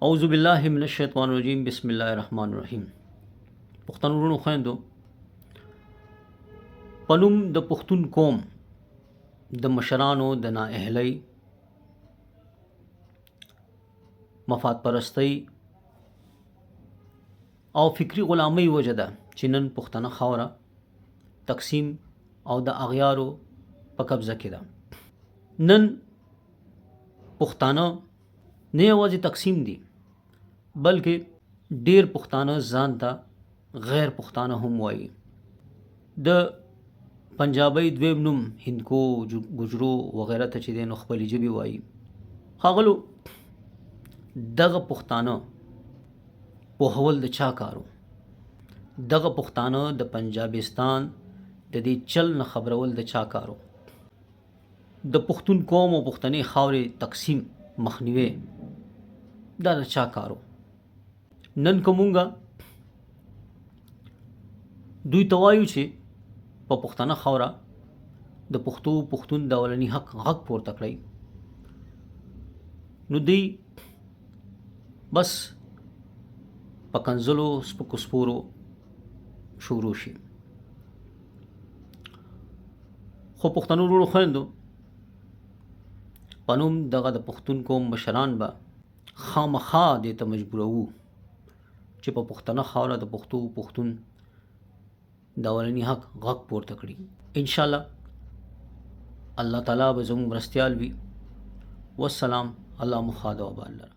اعوذ بالله من الشیطان الرجیم، بسم الله الرحمن الرحیم. پښتنو وروڼو خویندو، په نوم د پښتون قوم د مشرانو د نااهلۍ، مفاد پرستۍ او فکري غلامۍ وجه ده چې نن پښتنه خاوره تقسیم او د اغیارو په قبضه کې ده. نن پښتانه نه یوازې تقسیم دي، بلکې ډیر پښتانه ځان ته غیر پښتانه هم وایي. د پنجابۍ دویم نوم هندکو، ګجرو وغیره ته چې دی نو خپلې ژبې وایي. ښاغلو، دغه پښتانه پوهول د چا کارو؟ دغه پښتانه د پنجابستان د دې چل نه خبرول د چا کارو؟ د پښتون قوم او پښتنې خاورې تقسیم مخنیوی دا د چا کارو؟ نن که مونږه دوی ته وایو چې په پښتنه خاوره د پښتو پښتون د اولني حق غږ پورته کړئ، نو دوی بس په کنځلو سپکو سپورو شروع شي. خو پښتنو وروڼو خویندو، په نوم دغه د پښتون قوم مشران به خامخا دې ته مجبوروو چې په پښتنه خاوره د پښتو پښتون د اولني حق غږ پورته کړي. ان شاء الله الله تعالی به زموږ مرستیال وي. والسلام، الله مو ښاد او آباد لره.